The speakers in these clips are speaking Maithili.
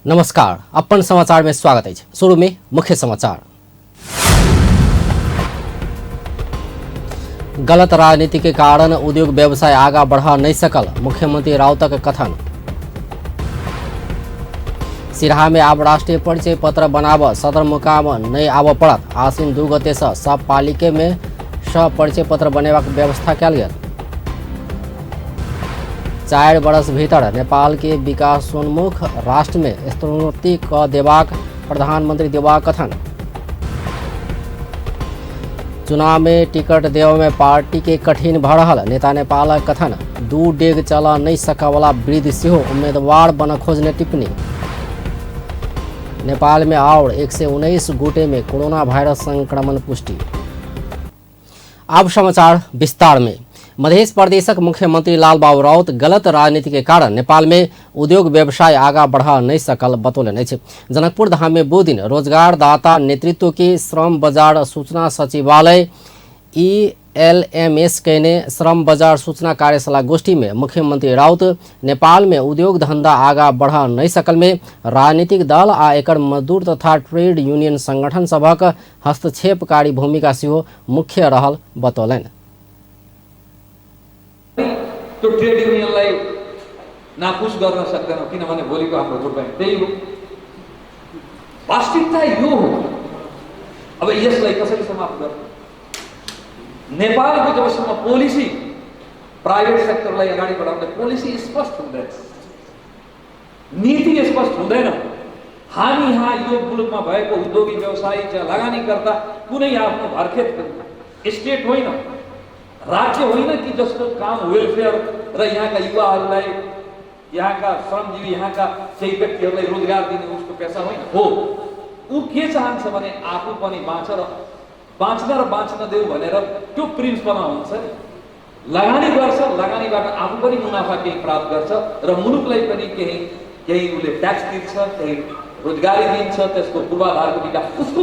नमस्कार, अपन समाचार में स्वागत अछि। शुरू में मुख्य समाचार। गलत राजनीति के कारण उद्योग व्यवसाय आगा बढ़ा नहीं सकल, मुख्यमंत्री राउतक कथन। सिरहा में आब राष्ट्रीय परिचय पत्र बनाब सदरमुकाम नहीं आबऽ पड़त। आश्विन 2 गते से सब पालिके में सह परिचय पत्र बनेबाक व्यवस्था कयल गेल। 4 वर्ष भीतर नेपाल के विकासोन्मुख राष्ट्र में स्तरोन्नति क देबाक प्रधानमंत्री देबाक कथन। चुनाव में टिकट देवे में पार्टी के कठिन भ रहल नेता नेपालक कथन। 2 डेग चला नहीं सकवला वृद्ध सेहो उम्मीदवार बन खोजने टिप्पणी। नेपाल में और 119 गोटे में कोरोना वायरस संक्रमण पुष्टि। अब समाचार विस्तार में। मध्य प्रदेशक मुख्यमंत्री लालबाबू राउत गलत राजनीति के कारण नेपाल में उद्योग व्यवसाय आगा बढ़ा नहीं सकल बतौलनि अछि। जनकपुर धाम में बुध दिन रोजगारदाता नेतृत्व के श्रम बाजार सूचना सचिवालय ELMS कयने श्रम बाजार सूचना कार्यशाला गोष्ठी में मुख्यमंत्री राउत नेपाल में उद्योग धंधा आगा बढ़ा नहीं सकल में राजनीतिक दल आ एकर मजदूर तथा ट्रेड यूनियन संगठन सभक हस्तक्षेपकारी भूमिका सेहो मुख्य रहल बतौलनि। त्यो ट्रेड युनियनलाई नाखुस गर्न सक्दैनौँ, किनभने भोलिको हाम्रो भोट ब्याङ्क त्यही हो। वास्तविकता यो हो। अब यसलाई कसरी समाप्त गर्ने? नेपालको जबसम्म पोलिसी प्राइभेट सेक्टरलाई अगाडि बढाउने पोलिसी स्पष्ट हुँदैन, नीति स्पष्ट हुँदैन, हामी यहाँ यो मुलुकमा भएको उद्योगी व्यवसायी चाहे लगानीकर्ता कुनै आफ्नो भरखेत स्टेट होइन, राज्य होइन कि जसको काम वेलफेयर र यहाँका युवाहरूलाई, यहाँका श्रमजीवी, यहाँका केही व्यक्तिहरूलाई रोजगार दिने उसको पेसा होइन हो। ऊ के चाहन्छ भने आफू पनि बाँच र बाँच्न र बाँच्न देऊ भनेर त्यो प्रिन्सिपलमा हुन्छ नि। लगानी गर्छ, लगानीबाट आफू पनि मुनाफा केही प्राप्त गर्छ र मुलुकलाई पनि केही केही उसले ट्याक्स तिर्छ, केही रोजगारी दिन्छ, त्यसको पूर्वाधारको विकास उसको।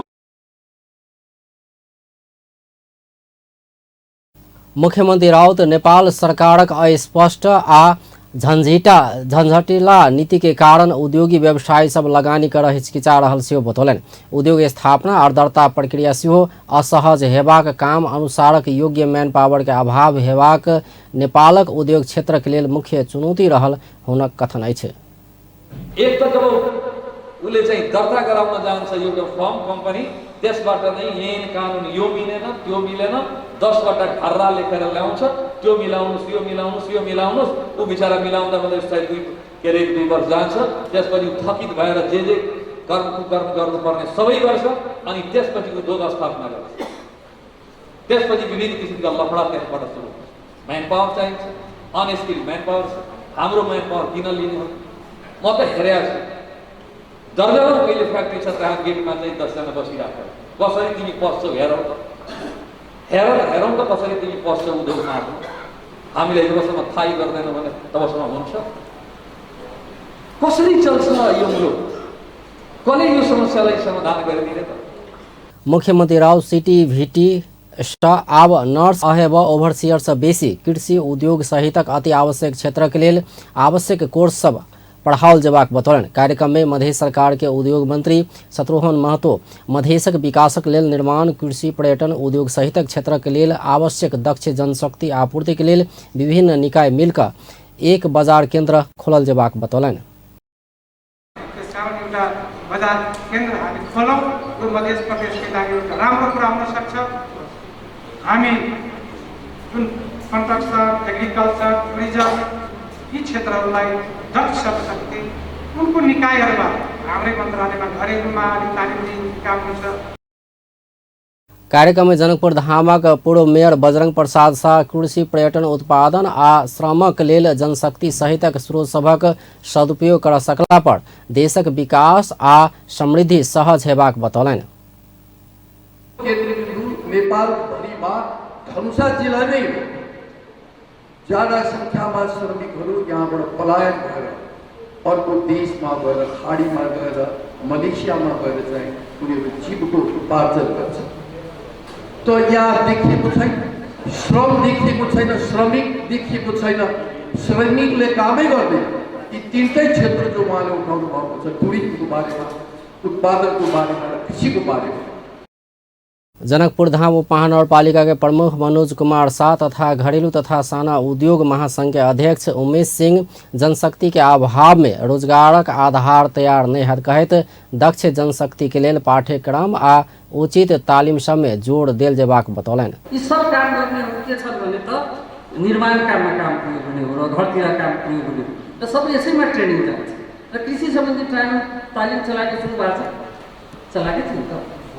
मुख्यमंत्री राउत नेपाल सरकारक अस्पष्ट आ झंझटिला नीति के कारण उद्योगी व्यवसायी सब लगानी कर हिचकिचा रहल सेहो बतौलनि। उद्योग स्थापना और दर्ता प्रक्रिया सेहो असहज हेबाक, काम अनुसारक योग्य मैन पावर के अभाव हेबाक नेपालक उद्योग क्षेत्रक लेल मुख्य चुनौती रहल हुनक कथन अछि। एक त जब उसले चाहिँ दर्ता गराउन जान्छ एउटा फर्म कम्पनी, त्यसबाट नै ऐन कानुन यो मिलेन त्यो मिलेन, 10वटा ढर्रा लेखेर ल्याउँछ, त्यो मिलाउनुहोस्, यो मिलाउनुहोस्, यो मिलाउनुहोस्। ऊ बिचरा मिलाउँदा मात्रै सायद 2 वर्ष जान्छ। त्यसपछि ऊ थकित भएर जे जे कर्म कुकर्म गर्नुपर्ने सबै गर्छ अनि त्यसपछि उद्योग स्थापना गर्छ। त्यसपछि विभिन्न किसिमका लफडा त्यसबाट सुरु हुन्छ। म्यान पावर चाहिन्छ, अनस्किल्ड म्यान पावर छ। हाम्रो म्यान पावर किन लिने हो? म त हेरेको छु, दर्जनौँ कहिले फ्याक्ट्री छ त्यहाँ गेटमा चाहिँ 10जना बसिरहेको छ। कसरी तिमी पस्छौ हेरौँ त, हेरौँ त कसरी तिमी पस्छौ उद्योगमा आफ्नो। हामीले जबसम्म थाहै गर्दैनौँ भने तबसम्म हुन्छ? कसरी चल्छ यो मुलुक? कसले यो समस्यालाई समाधान गरिदिने त? मुख्यमंत्री राउत सिटीभीटी आब नर्स अहेब ओभरसियर से बेसी कृषि उद्योग सहितक अति आवश्यक क्षेत्रक लेल आवश्यक कोर्स सब पढ़ाओल जेबाक बतौलनि। कार्यक्रम में मधेश सरकार के उद्योग मंत्री शत्रुघ्न महतो मधेशक विकासक लेल निर्माण, कृषि, पर्यटन, उद्योग सहितक क्षेत्रक लेल आवश्यक दक्ष जनशक्ति आपूर्ति के लेल विभिन्न निकाय मिलकर एक बाजार केंद्र खोलल जेबाक बतौलनि। त्यसकारण एउटा बजार केन्द्र हामी खोलौँ, यो मधेस प्रदेशकै लागि एउटा राम्रो कुरा हुन सक्छ। हामी जुन कन्स्ट्रक्सन, एग्रिकल्चर, टुरिज्म यी क्षेत्रहरूलाई दक्ष शक्ति उनको निकायहरूमा हाम्रै मन्त्रालयमा घरेलुमा अलिक तालिम दिने काम हुन्छ। कार्यक्रम में जनकपुर धामक पूर्व मेयर बजरंग प्रसाद शाह कृषि, पर्यटन, उत्पादन आ श्रमक लेल जनशक्ति सहितक स्रोत सभक सदुपयोग कर सकला पर देशक विकास आ समृद्धि सहज हेबाक बतौलनि। केन्द्रबिन्दु नेपालभरिमा धनुषा जिल्ला नै हो। ज्यादा संख्यामा श्रमिकहरू यहाँबाट पलायन भएर अर्को देशमा गएर, खाडीमा गएर, मलेसियामा गएर चाहिँ उनीहरू जीविको उपार्जन गर्छ। त यहाँ देखिएको छैन, श्रम देखिएको छैन, श्रमिक देखिएको छैन, श्रमिकले कामै गर्दैन। यी तिनटै क्षेत्र जो उहाँले उठाउनु भएको छ, टुरिज्मको बारेमा, उत्पादनको बारेमा र कृषिको बारेमा। जनकपुर धाम उपमहानगरपालिका के प्रमुख मनोज कुमार शाह तथा घरेलू तथा साना उद्योग महासंघ के अध्यक्ष उमेश सिंह जनशक्ति के अभाव में रोजगारक आधार तैयार नहीं हैत कहैत दक्ष जनशक्ति के लेल पाठ्यक्रम आ उचित तालिम सब में जोर देल जेबाक बतौलनि। यी सब काम गर्नेहरू के छन् भने त निर्माण काममा काम प्रयोग हुने हो र घरतिर काम प्रयोग हुने हो र सबै यसैमा ट्रेनिङ जान्छ। र कृषि सम्बन्धी ट्रेनिङ तालिम चलाएको सुरु भएको छ, चलाएकै थियौँ त।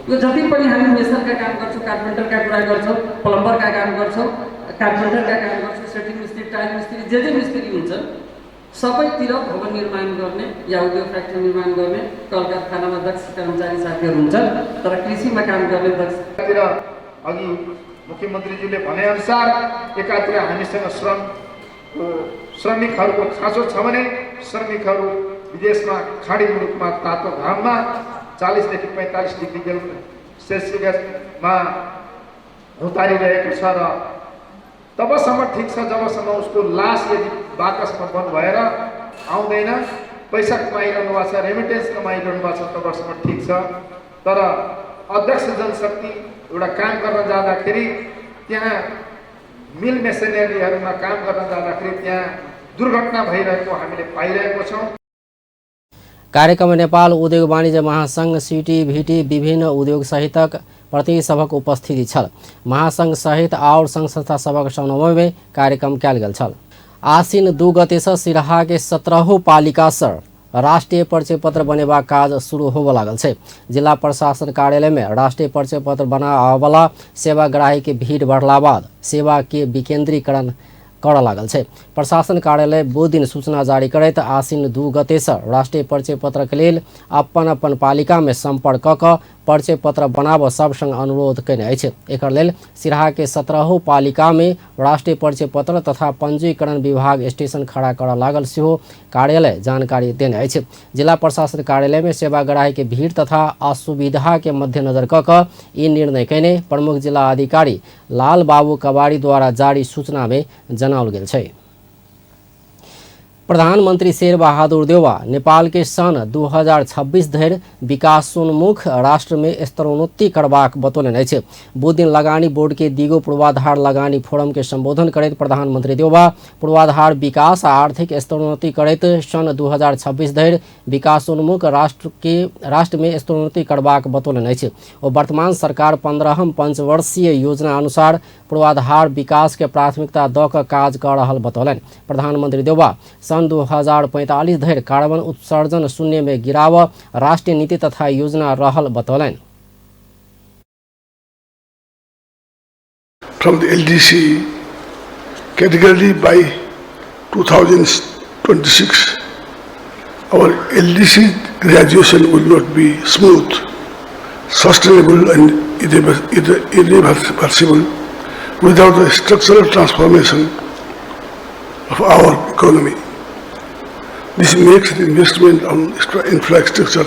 यो जति पनि हामी मेसनका काम गर्छौँ, कार्पेन्टरका कुरा गर्छौँ, प्लम्बरका काम गर्छौँ, कार्पेन्टरका काम गर्छौँ, सेटिङ मिस्त्री, टाइल मिस्त्री, जे जे मिस्त्री हुन्छन् सबैतिर भवन निर्माण गर्ने या उद्योग फ्याक्ट्री निर्माण गर्ने कल कारखानामा दक्ष कर्मचारी साथीहरू हुन्छन्, तर कृषिमा काम गर्ने दक्ष। अघि मुख्यमन्त्रीज्यूले भनेअनुसार एकातिर हामीसँग श्रमिकहरूको खाँचो छ भने श्रमिकहरू विदेशमा खाडी मुलुकमा तातो घाममा 40 देखि 45 डिग्री सेल्सियसमा हुतारिरहेको छ र तबसम्म ठिक छ जबसम्म उसको लास यदि बाकसमा बन्द भएर आउँदैन, पैसा कमाइरहनु भएको छ, रेमिटेन्स कमाइरहनु भएको छ, तबसम्म ठिक छ। तर अध्यक्ष जनशक्ति एउटा काम गर्न जाँदाखेरि त्यहाँ मिल मेसिनरीहरूमा काम गर्न जाँदाखेरि त्यहाँ दुर्घटना भइरहेको हामीले पाइरहेको छौँ। कार्यक्रम में नेपाल उद्योग वाणिज्य महासंघ सीटीभीटी विभिन्न उद्योग सहितक प्रतिनिधि सभक उपस्थिति छल। महासंघ सहित और संघ संस्था सभक समन्वय में कार्यक्रम कयल गेल छल। आसिन 2 गते से सिरहा के 17 पालिका सर राष्ट्रिय परिचय पत्र बनेबाक काज शुरू होबऽ लागल छै। जिला प्रशासन कार्यालय में राष्ट्रिय परिचय पत्र बनाबऽवला सेवाग्राही के भीड़ बढ़ला बाद सेवा के विकेंद्रीकरण करऽ लागल छै। प्रशासन कार्यालय बुध दिन सूचना जारी करैत आसिन 2 गते से राष्ट्रिय परिचय पत्र के लेल अपन अपन पालिका में संपर्क कऽ कऽ परिचय पत्र बनाबऽ सब संग अनुरोध कयने अछि। एकर लेल सिरहा के 17 पालिका में राष्ट्रिय परिचय पत्र तथा पंजीकरण विभाग स्टेशन खड़ा करऽ लागल सेहो कार्यालय जानकारी देने अछि। जिला प्रशासन कार्यालय में सेवाग्राही के भीड़ तथा असुविधा के मद्देनजर कऽ कऽ ई निर्णय कयने प्रमुख जिला अधिकारी लाल बाबू कबाड़ी द्वारा जारी सूचना में जनाओल गेल छै। प्रधानमंत्री शेर बहादुर देउवा नेपाल के सन 2026 धरि विकासोन्मुख राष्ट्र में स्तरोन्नति करबाक बतौलनि अछि। बुध दिन लगानी बोर्ड के दिगो पूर्वाधार लगानी फोरम के संबोधन करैत प्रधानमंत्री देउवा पूर्वाधार विकास आ आर्थिक स्तरोन्नति करैत सन 2026 धरि विकासोन्मुख राष्ट्र में स्तरोन्नति करबाक बतौलनि अछि। ओ वर्तमान सरकार 15म पंचवर्षीय योजना अनुसार पूर्वाधार विकास के प्राथमिकता दऽ कऽ काज कऽ रहल बतौलनि। प्रधानमंत्री देउवा सन 2045 धरि कार्बन उत्सर्जन शून्य में गिरावऽ राष्ट्रीय नीति तथा योजना रहल बतौलनि। From the LDC category by 2026, our LDC graduation will not be smooth, sustainable and irreversible without a structural transformation of our economy. This makes the investment on infrastructure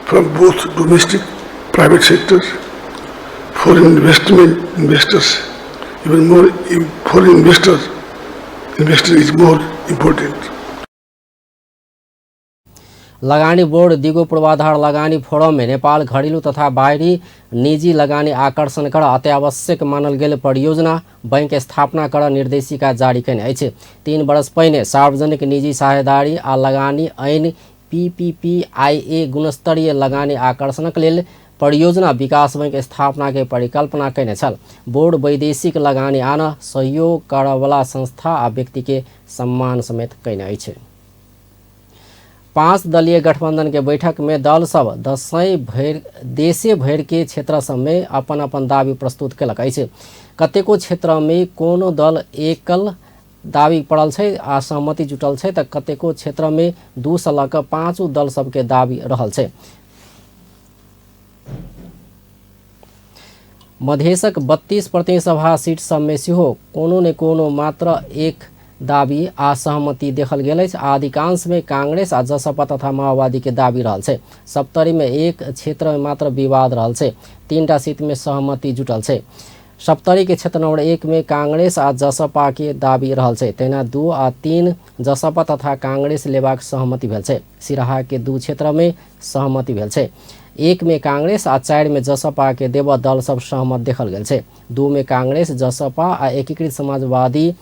from both domestic, private sectors, foreign investment investors, even more foreign investor is more important. लगानी बोर्ड दिगो पूर्वाधार लगानी फोरम में नेपाल घरेलू तथा बाहरी निजी लगानी आकर्षण कर अत्यावश्यक मानल गेल परियोजना बैंक स्थापना कर निर्देशिका जारी कयने अछि। 3 वर्ष पहिने सार्वजनिक निजी साझेदारी आ लगानी ऐन PPPIA गुणस्तरीय लगानी आकर्षणक लेल परियोजना विकास बैंक स्थापना के परिकल्पना कयने छल। बोर्ड वैदेशिक लगानी आन सहयोग करवला संस्था आ व्यक्ति के सम्मान समेत कयने अछि। 5 दलीय गठबंधन के बैठक में दल सब दसैं भरि देशे भरि के क्षेत्र सब में अपन अपन दावी प्रस्तुत केलक अछि। कतेको क्षेत्र में कोनो दल एकल दावी पड़ल छै आ सहमति जुटल छै त कतेको क्षेत्र में 2 से लऽ कऽ 5 दल सबके दावी रहल छै। मधेशक 32 प्रतिनिधि सभा सीट सब में सेहो कोनो ने कोनो मात्र एक दावी आ सहमति देखल गेल अछि। अधिकांश में कांग्रेस आ जसपा तथा माओवादी के दावी रहल छै। सप्तरी में एक क्षेत्र में मात्र विवाद रहल छै। 3टा सीट में सहमति जुटल छै। सप्तरी के क्षेत्र नंबर 1 में कांग्रेस आ जसपा के दाबी रहल छै। तहिना 2 आ 3 जसपा तथा कांग्रेस लेबाक सहमति भेल छै। सिराहा के 2 क्षेत्र में सहमति भेल छै। 1 में कांग्रेस आ 4 में जसपा के देव दल सब सहमत देखल गेल छै। 2 में कांग्रेस, जसपा आ एकीकृत समाजवादी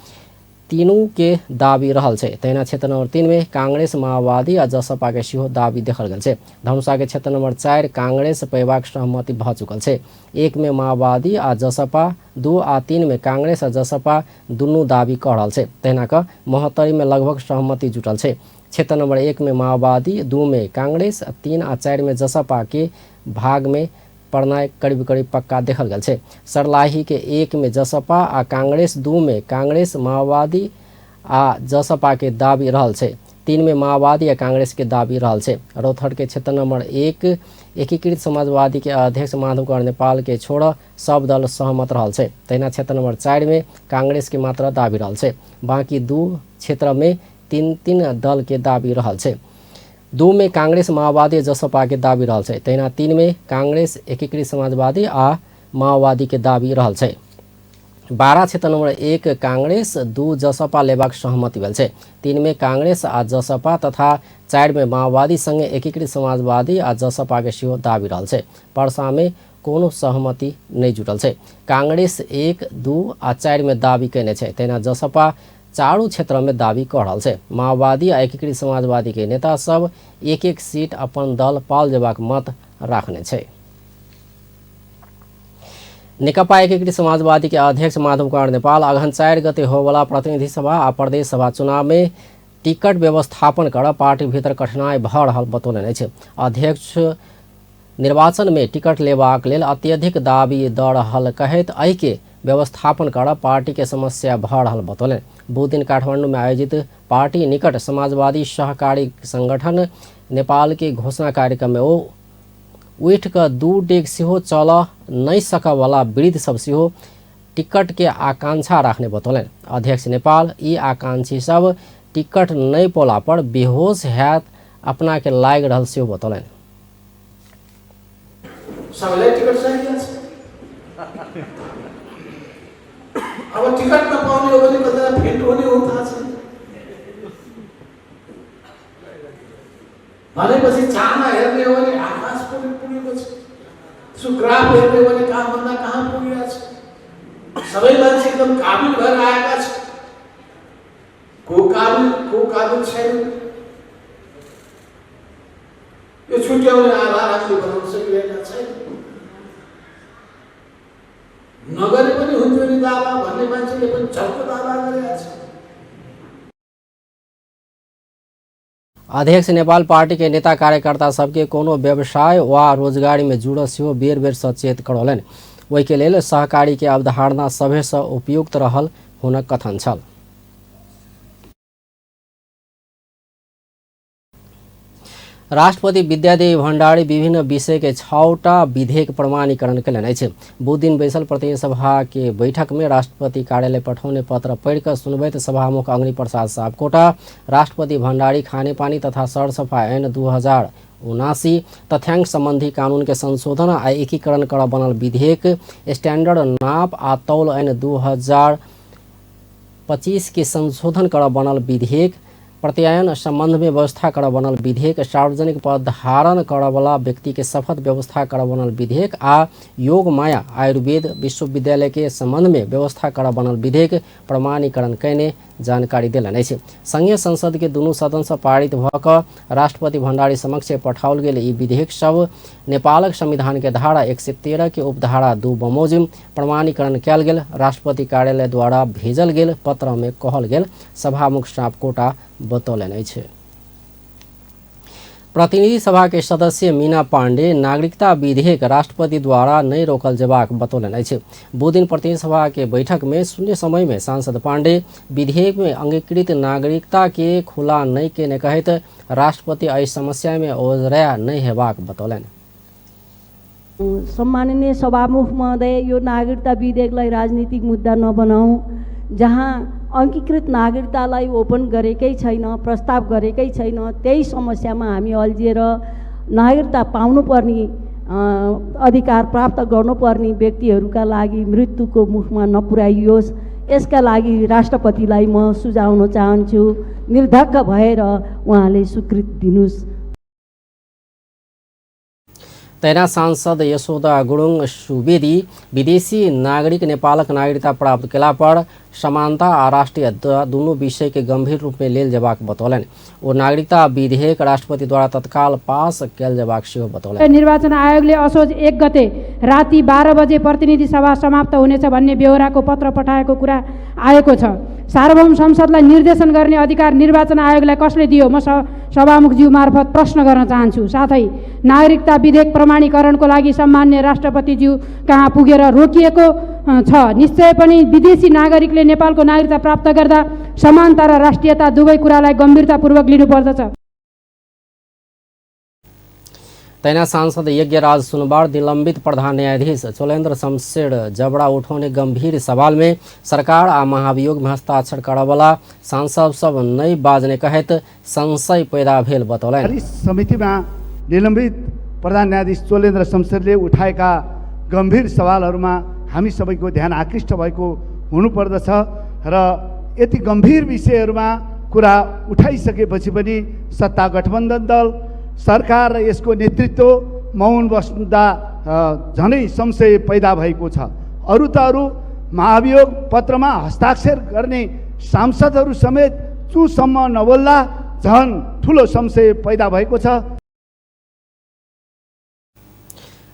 तीनू के दाबी रहल छै। तहिना क्षेत्र नंबर 3 में कांग्रेस, माओवादी आ जसपा के सेहो दाबी देखल गेल छै। धनुषा के क्षेत्र नंबर 4 कांग्रेस पेबाक सहमति भ चुकल छै। 1 में माओवादी आ जसपा, 2 आ 3 में कांग्रेस आ जसपा दुनू दाबी क रहल छै। तहिना क महोत्तरी में लगभग सहमति जुटल छै। क्षेत्र नंबर 1 में माओवादी, 2 में कांग्रेस, 3 आ 4 में जसपा के भाग में पड़नाइ करीब करीब पक्का देखल गेल छै। सर्लाही के 1 में जसपा आ कांग्रेस, 2 में कांग्रेस, माओवादी आ जसपा के दाबी रहल छै। 3 में माओवादी आ कांग्रेस के दाबी रहल छै। रौतहट के क्षेत्र नंबर 1 एकीकृत समाजवादी के अध्यक्ष माधव कुमार नेपाल के छोड़ सब दल सहमत रहल छै। तहिना क्षेत्र नंबर 4 में कांग्रेस के मात्र दाबी रहल छै। बाकी 2 क्षेत्र में 3-3 दल के दाबी रहल छै। 2 में कांग्रेस, माओवादी, जसपा के दाबी रहल छै। तहिना 3 में कांग्रेस, एकीकृत समाजवादी आ माओवादी के दाबी रहल छै। 12 क्षेत्र नंबर 1 कांग्रेस, 2 जसपा लेबाक सहमति भेल छै। 3 में कांग्रेस आ जसपा तथा 4 में माओवादी संगे एकीकृत समाजवादी आ जसपा के सेहो दाबी रहल छै। परसा में कोनो सहमति नहि जुटल छै। कांग्रेस 1, 2 आ 4 में दाबी कयने छै। तहिना जसपा चारू क्षेत्र में दाबी क रहल छै। माओवादी आ एकीकृत समाजवादी के नेता सब 1-1 सीट अपन दल पाल जेबाक मत राखने छै। नेकपा एकीकृत समाजवादी के अध्यक्ष माधव कुमार नेपाल अगहन 4 गते होवला प्रतिनिधि सभा आ प्रदेश सभा चुनाव में टिकट व्यवस्थापन कर पार्टी भीतर कठिनाई भ रहल बतौलनि अछि। अध्यक्ष निर्वाचन में टिकट लेबाक लेल अत्यधिक दाबी द रहल कहैत एहिके व्यवस्थापन कर पार्टी के समस्या भ रहल बतौलनि। बुध दिन काठमांडू में आयोजित पार्टी निकट समाजवादी सहकारी संगठन नेपाल के घोषणा कार्यक्रम में ओ उठि कऽ 2 डेग सेहो चल नहि सकयवला वृद्ध सब सेहो टिकट के आकांक्षा राखने बतौलनि। अध्यक्ष नेपाल ई आकांक्षी सब टिकट नहि पौला पर बेहोश हैत अपना के लागि रहल सेहो बतौलनि। सबलाई टिकट चाहिएको छ। अब टिकट नपाउने हो भने कतिजना फेन्ट हुने हो थाहा छैन। भनेपछि चाहना हेर्ने हो भने आकाश पनि पुगेको छ। त्यसको ग्राफ हेर्ने हो भने कहाँभन्दा कहाँ पुगिरहेको छ। सबै मान्छे एकदम काबिल भएर आएका छन्। को काबिल को काबिल छैन, यो छुट्याउने आधार हामीले बनाउन सकिरहेका छैन। नगरे पनि हुन्थ्यो नि दावा भन्ने मान्छेले पनि झल्को दावा गरेका छन्। अध्यक्ष नेपाल पार्टी के नेता कार्यकर्ता सबके कोनो व्यवसाय वा रोजगारी में जुड़ल सेहो बेर बेर सचेत करौलनि। ओहिके लेल सहकारी के अवधारणा सभेसँ उपयुक्त रहल हुनक कथन छल। राष्ट्रपति विद्यादेवी भण्डारी विभिन्न विषय के 6टा विधेयक प्रमाणीकरण कयलनि अछि। बुध दिन बैसल प्रतिनिधि सभा के बैठक में राष्ट्रपति कार्यालय पठौने पत्र पढ़ि कऽ सुनबैत सभामुख अग्नि प्रसाद सापकोटा राष्ट्रपति भण्डारी खानेपानी तथा सरसफाइ ऐन 2079 तथ्यांक सम्बन्धी कानून के संशोधन आ एकीकरण कर बनल विधेयक, स्टैंडर्ड नाप आ तौल ऐन 2025 के संशोधन कर बनल विधेयक, प्रत्यायन संबंध में व्यवस्था कर बनल विधेयक, सार्वजनिक पद धारण करवला व्यक्ति के शपथ व्यवस्था कर बनल विधेयक आ योग माया आयुर्वेद विश्वविद्यालय के संबंध में व्यवस्था कर बनल विधेयक प्रमाणीकरण कयने जानकारी देलनि अछि। संघीय संसद के दुनू सदन से पारित भऽ कऽ राष्ट्रपति भण्डारी समक्ष पठाओल गेल ई विधेयक सब नेपालक संविधान के धारा 113 के उपधारा 2 बमोजिम प्रमाणीकरण कयल गेल राष्ट्रपति कार्यालय द्वारा भेजल गेल पत्र में कहल गेल सभामुख सापकोटा बतौलनि अछि। प्रतिनिधि सभा के सदस्य मीना पांडे नागरिकता विधेयक राष्ट्रपति द्वारा नहीं रोकल जेबाक बतौलनि अछि। बुध दिन प्रतिनिधि सभा के बैठक में शून्य समय में सांसद पांडे विधेयक में अंगीकृत नागरिकता के खुला नहीं केने कहैत राष्ट्रपति एहि समस्या में ओझराया नहीं हेबाक बतौलनि। सम्माननीय सभामुख महोदय, यो नागरिकता विधेयकलाई राजनीतिक मुद्दा नबनाऊ। जहाँ अङ्गीकृत नागरिकतालाई ओपन गरेकै छैन, प्रस्ताव गरेकै छैन, त्यही समस्यामा हामी अल्झिएर नागरिकता पाउनुपर्ने अधिकार प्राप्त गर्नुपर्ने व्यक्तिहरूका लागि मृत्युको मुखमा नपुर्याइयोस्। यसका लागि राष्ट्रपतिलाई म सुझाउन चाहन्छु, निर्धक्क भएर उहाँले स्वीकृति दिनुहोस्। तहिना सांसद यशोदा गुरुङ सुवेदी विदेशी नागरिक नेपालक नागरिकता प्राप्त केला पर समानता आ राष्ट्रियता दुनू विषय के गंभीर रूप में लेल जेबाक बतौलनि। ओ नागरिकता विधेयक राष्ट्रपति द्वारा तत्काल पास कयल जेबाक सेहो बतौलनि। निर्वाचन आयोगले असोज 1 गते राति 12 बजे प्रतिनिधि सभा समाप्त हुनेछ भन्ने बेहोराको पत्र पठाएको कुरा आएको छ। सार्वभौम संसदलाई निर्देशन गर्ने अधिकार निर्वाचन आयोगलाई कसले दियो? म सभामुखज्यू मार्फत प्रश्न गर्न चाहन्छु। साथै नागरिकता विधेयक प्रमाणीकरणको लागि सम्मान्य राष्ट्रपतिज्यू कहाँ पुगेर रोकिएको छ? निश्चय पनि विदेशी नागरिकले नेपालको नागरिकता प्राप्त गर्दा समानता र राष्ट्रियता दुवै कुरालाई गम्भीरतापूर्वक लिनुपर्दछ। तहिना सांसद यज्ञराज सुनवार निलंबित प्रधान न्यायाधीश चोलेन्द्र शमशेर जबड़ा उठौने गंभीर सवाल में सरकार आ महाभियोग में हस्ताक्षर करवला सांसद सब नहि बाजने कहैत संशय पैदा भेल बतौलनि। समितिमा निलम्बित प्रधान न्यायाधीश चोलेन्द्र शमशेरले उठाएका गम्भीर सवालहरूमा हामी सबैको ध्यान आकृष्ट भएको हुनुपर्दछ र यति गम्भीर विषयहरूमा कुरा उठाइसकेपछि पनि सत्ता गठबन्धन दल, सरकार र यसको नेतृत्व मौन बस्दा झनै संशय पैदा भएको छ। अरू त अरू महाभियोग पत्रमा हस्ताक्षर गर्ने सांसदहरू समेत चुसम्म नबोल्दा झन् ठुलो संशय पैदा भएको छ।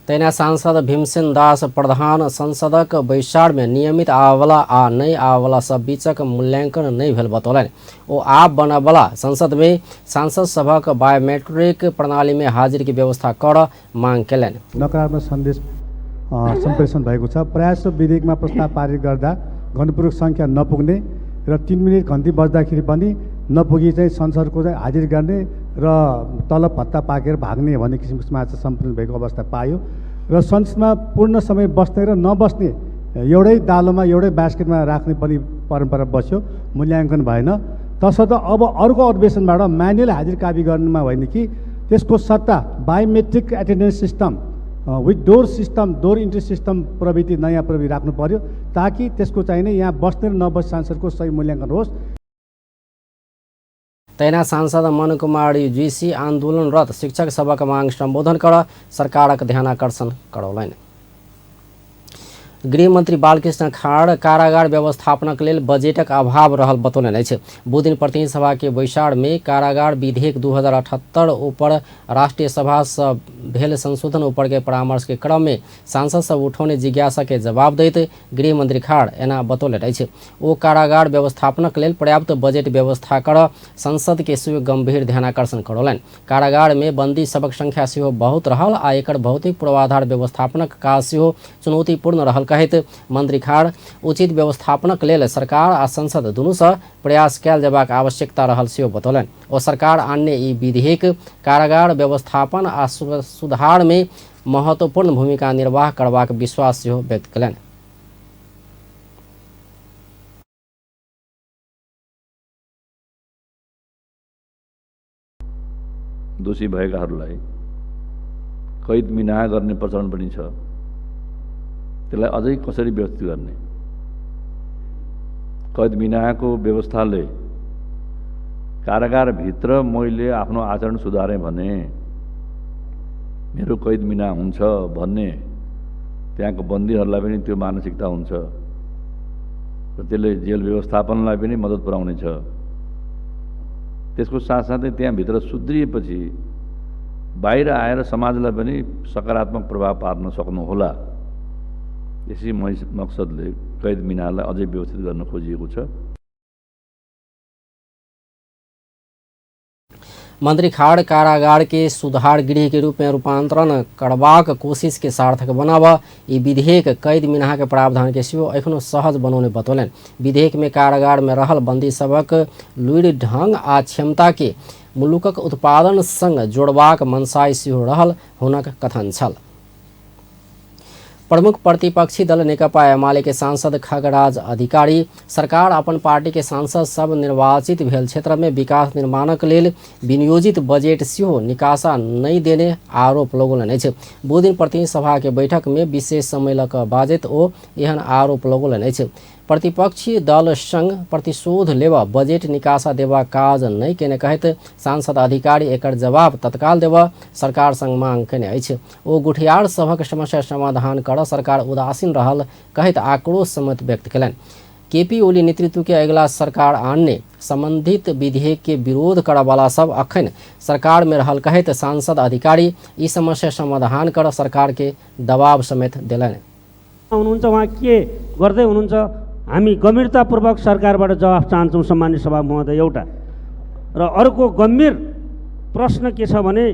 तहिना सांसद भीमसेन दास प्रधान संसदक बैसार में नियमित आबवला आ नहि आबवला सब बीचक मूल्यांकन नहि भेल बतौलनि। ओ आब बनबला संसद में सांसद सभक बायोमेट्रिक प्रणाली में हाजिर के व्यवस्था कर मांग केलनि। नकारात्मक सन्देश सम्प्रेषण भएको छ। प्रायः विधेयकमा प्रस्ताव पारित गर्दा गणपूरक सङ्ख्या नपुग्ने र 3 मिनट घन्टी बज्दाखेरि पनि नपुगी चाहिँ संसदको चाहिँ हाजिर गर्ने र तलब भत्ता पाकेर भाग्ने भन्ने किसिमको समाचार सम्प्रेषण भएको अवस्था पायो र संसदमा पूर्ण समय बस्ने र नबस्ने एउटै दालोमा एउटै बास्केटमा राख्ने पनि परम्परा बस्यो, मूल्याङ्कन भएन। तसर्थ अब अर्को अधिवेशनबाट म्यानुअल हाजिर कापी गर्नुमा होइन कि त्यसको सट्टा biometric attendance system with door system, door entry system प्रविधि, नयाँ प्रविधि राख्नु पर्यो ताकि त्यसको चाहिँ नै यहाँ बस्ने र नबस्ने सांसदको सही मूल्याङ्कन होस्। तहिना सांसद मनकुमारी जीसी आन्दोलनरत शिक्षक सभक मांग सम्बोधन कर सरकारक ध्यानाकर्षण करौलनि। गृहमन्त्री बालकृष्ण खाँड कारागार व्यवस्थापनक लेल बजेटक अभाव रहल बतौलनि अछि। बुधदिन प्रतिनिधि सभा के बैसार में कारागार विधेयक 2078 ऊपर राष्ट्रिय सभा से भेल संशोधन ऊपर के परामर्श के क्रम में सांसद सब उठौने जिज्ञासा के जवाब दैत गृहमन्त्री खाँड एना बतौलनि अछि। ओ कारागार व्यवस्थापनक लेल पर्याप्त बजेट व्यवस्था कर संसद के सेहो गंभीर ध्यानाकर्षण करौलनि। कारागार में बंदी सभक संख्या सेहो बहुत रहल आ एकर भौतिक पूर्वाधार व्यवस्थापनक काज सेहो चुनौतीपूर्ण रहल मंत्री खाड़ उचित व्यवस्थापनक लेल सरकार आ संसद दुनू सँ प्रयास कयल जेबाक आवश्यकता रहल सेहो बतौलनि। ओ सरकार आनने ई विधेयक कारागार व्यवस्थापन आ सुधार में महत्वपूर्ण भूमिका निर्वाह करबाक विश्वास सेहो व्यक्त कयलनि। दोषी भएकाहरूलाई कैद मिना गर्ने प्रचलन पनि छ, त्यसलाई अझै कसरी व्यवस्थित गर्ने? कैद मिनाको व्यवस्थाले कारागारभित्र मैले आफ्नो आचरण सुधारेँ भने मेरो कैद मिना हुन्छ भन्ने त्यहाँको बन्दीहरूलाई पनि त्यो मानसिकता हुन्छ र त्यसले जेल व्यवस्थापनलाई पनि मद्दत पुर्याउनेछ। त्यसको साथसाथै त्यहाँभित्र सुध्रिएपछि बाहिर आएर समाजलाई पनि सकारात्मक प्रभाव पार्न सक्नुहोला, यसै मकसदले कैद मिनालाई अझै व्यवस्थित गर्न खोजिएको छ। मंत्री खाड़ कारागार के सुधार गृह के रूप में रूपांतरण करबाक कोशिश के सार्थक बनाब ई विधेयक कैद मिनाह के प्रावधान के सेहो एखनो सहज बनौने बतौलनि। विधेयक में कारागार में रहल बंदी सभक लुरि ढंग आ क्षमता के मुलुकक उत्पादन संग जोड़बाक मनसाय सेहो रहल हुनक कथन छल। प्रमुख प्रतिपक्षी दल नेकपा एमाले के सांसद खगराज अधिकारी सरकार अपन पार्टी के सांसद सब निर्वाचित भेल क्षेत्र में विकास निर्माणक लेल विनियोजित बजेट सेहो निकासा नहि देने आरोप लगौलनि अछि। बुधदिन प्रतिनिधि सभा के बैठक में विशेष समय लऽ कऽ बाजैत ओ एहन आरोप लगौलनि अछि। प्रतिपक्षी दल संग प्रतिशोध लेबऽ बजेट निकासा देबाक काज नहि केने कहैत सांसद अधिकारी एकर जवाब तत्काल देबऽ सरकार संग मांग केने अछि। ओ गुठियार सभक समस्या समाधान करऽ सरकार उदासीन रहल कहैत आक्रोश समेत व्यक्त केलनि। केपी ओली नेतृत्व के अगिला सरकार आनने संबंधित विधेयक के विरोध करऽवाला सब अखन सरकार में रहल कहैत सांसद अधिकारी ई समस्या समाधान करऽ सरकार के दबाव समेत देलनि। हुनुहुन्छ उहाँ के गर्दै हुनुहुन्छ, हामी गम्भीरतापूर्वक सरकारबाट जवाफ चाहन्छौँ सम्मान्य सभा महोदय। एउटा र अर्को गम्भीर प्रश्न के छ भने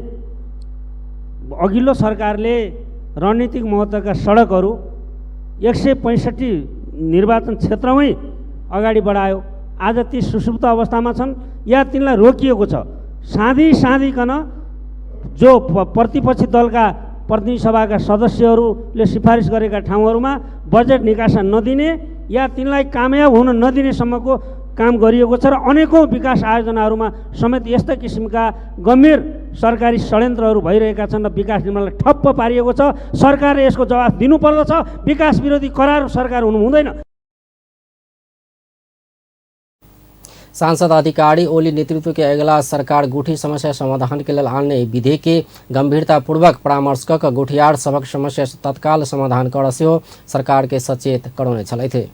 अघिल्लो सरकारले रणनीतिक महत्त्वका सडकहरू 165 निर्वाचन क्षेत्रमै अगाडि बढायो, आज ती सुसुप्त अवस्थामा छन् या तिनलाई रोकिएको छ। साँधी साँधीकन जो प्रतिपक्षी दलका प्रतिनिधि सभाका सदस्यहरूले सिफारिस गरेका ठाउँहरूमा बजेट निकासा नदिने या तिनलाई कामयाब हुन नदिनेसम्मको काम गरिएको छ र अनेकौँ विकास आयोजनाहरूमा समेत यस्ता किसिमका गम्भीर सरकारी षड्यन्त्रहरू भइरहेका छन् र विकास निर्माणलाई ठप्प पारिएको छ। सरकारले यसको जवाफ दिनुपर्दछ। विकास विरोधी करार सरकार हुनु हुँदैन। सांसद अधिकारी ओली नेतृत्व के अगिला सरकार गुठी समस्या समाधान के लेल आनने विधेयक के गंभीरतापूर्वक परामर्श कऽ कऽ गुठियार सभक समस्या तत्काल समाधान करऽ सेहो सरकार के सचेत करौने छलथि।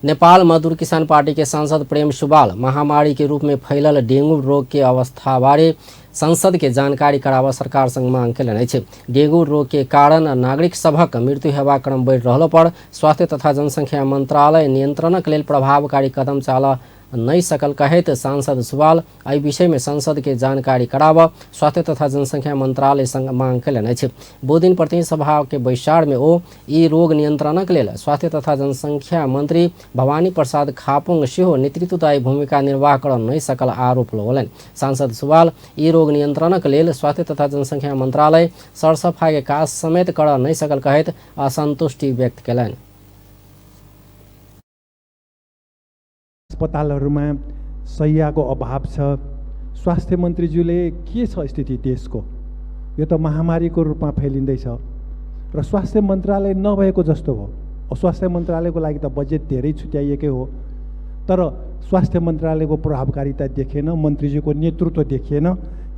नेपाल मजदूर किसान पार्टी के सांसद प्रेम सुवाल महामारी के रूप में फैलल डेंगू रोग के अवस्था बारे संसद के जानकारी कराबऽ सरकार संग मांग केलनि अछि। डेंगू रोग के कारण नागरिक सभक मृत्यु हेबाक क्रम बढ़ि रहलो पर स्वास्थ्य तथा जनसंख्या मंत्रालय नियंत्रणक लेल प्रभावकारी कदम चालऽ नहि सकल कहैत सांसद सुवाल एहि विषय में संसद के जानकारी कराबऽ स्वास्थ्य तथा जनसंख्या मंत्रालय संग मांग केलनि अछि। बुधदिन प्रतिनिधि सभा के बैसार में ओ ई रोग नियंत्रणक लेल स्वास्थ्य तथा जनसंख्या मंत्री भवानी प्रसाद खापुंग सेहो नेतृत्वदायी भूमिका निर्वाह करऽ नहि सकल आरोप लगौलनि। सांसद सुवाल ई रोग नियंत्रणक लेल स्वास्थ्य तथा जनसंख्या मंत्रालय सरसफाई के काज समेत करऽ नहि सकल कहैत असंतुष्टि व्यक्त केलनि। अस्पतालहरूमा शय्याको अभाव छ। स्वास्थ्य मन्त्रीज्यूले के छ स्थिति देशको, यो त महामारीको रूपमा फैलिँदैछ र स्वास्थ्य मन्त्रालय नभएको जस्तो हो। स्वास्थ्य मन्त्रालयको लागि त बजेट धेरै छुट्याइएकै हो, तर स्वास्थ्य मन्त्रालयको प्रभावकारिता देखिएन, मन्त्रीज्यूको नेतृत्व देखिएन।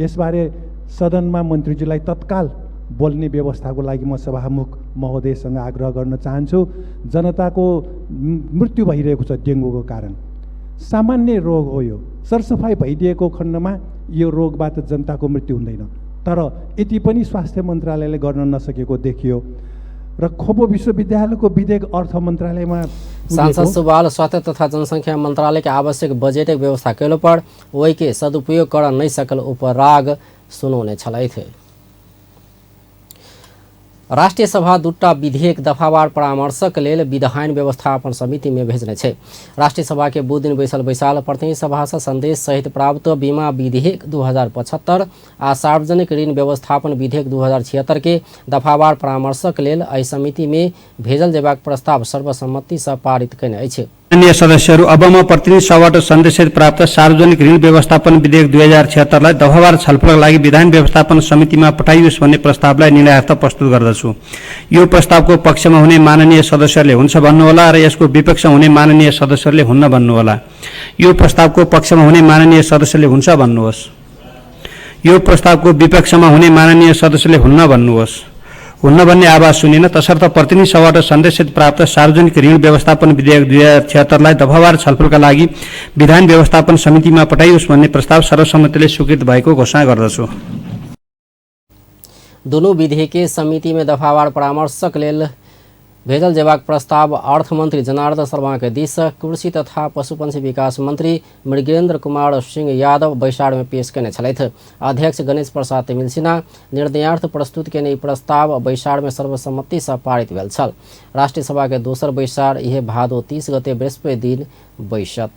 यसबारे सदनमा मन्त्रीज्यूलाई तत्काल बोल्ने व्यवस्थाको लागि म सभामुख महोदयसँग आग्रह गर्न चाहन्छु। जनताको मृत्यु भइरहेको छ डेङ्गुको कारण। सामान्य रोग हो यो, सरसफाइ भइदिएको खण्डमा यो रोगबाट जनताको मृत्यु हुँदैन, तर यति पनि स्वास्थ्य मन्त्रालयले गर्न नसकेको देखियो। र खोपो विश्वविद्यालयको विधेयक अर्थ मन्त्रालयमा सांसद सुवाल स्वास्थ्य तथा जनसंख्या मन्त्रालय के आवश्यक बजेटक व्यवस्था कयलो पर ओहि के सदुपयोग करऽ नहि सकल उपराग सुनौने छलथि। राष्ट्रिय सभा दूटा विधेयक दफावार परामर्शक लेल विधायन व्यवस्थापन समिति में भेजने छै। राष्ट्रिय सभा के बुधदिन बैसल बैसाल प्रतिनिधि सभा से संदेश सहित प्राप्त बीमा विधेयक 2075 आ सार्वजनिक ऋण व्यवस्थापन विधेयक 2076 के दफावार परामर्शक लेल एहि समिति में भेजल जेबाक प्रस्ताव सर्वसम्मति से पारित कयने अछि। अन्य सदस्यहरू, अब म प्रतिनिधि सभाबाट सन्देश प्राप्त सार्वजनिक ऋण व्यवस्थापन विधेयक 2076लाई दफावार छलफलका लागि विधान व्यवस्थापन समितिमा पठाइयोस् भन्ने प्रस्तावलाई निर्णयार्थ प्रस्तुत गर्दछु। यो प्रस्तावको पक्षमा हुने माननीय सदस्यहरूले हुन्छ भन्नुहोला र यसको विपक्षमा हुने माननीय सदस्यहरूले हुन्न भन्नुहोला। यो प्रस्तावको पक्षमा हुने माननीय सदस्यले हुन्छ भन्नुहोस्। यो प्रस्तावको विपक्षमा हुने माननीय सदस्यले हुन्न भन्नुहोस्। हुन्न भन्ने आवाज सुनिएन। तसर्थ प्रतिनिधि सभाबाट सन्देश प्राप्त सार्वजनिक ऋण व्यवस्थापन विधेयक 2076लाई दफावार छलफलका लागि विधान व्यवस्थापन समितिमा पठाइयोस् भन्ने प्रस्ताव सर्वसम्मतिले स्वीकृत भएको घोषणा गर्दछु। दुनू विधेयक समिति में दफावार परामर्शक लेल भेजल जेबाक प्रस्ताव अर्थमन्त्री जनार्दन शर्मा के दिस कृषि तथा पशुपक्षी विकास मन्त्री मृगेन्द्र कुमार सिंह यादव बैसार में पेश केने छलथि। अध्यक्ष गणेश प्रसाद तिमिल सिन्हा निर्णयार्थ प्रस्तुत केने ई प्रस्ताव बैसार में सर्वसम्मति से पारित भेल छल। राष्ट्रिय सभा के दोसर बैसार इहे भादो 30 गते बृहस्पति दिन बैसत।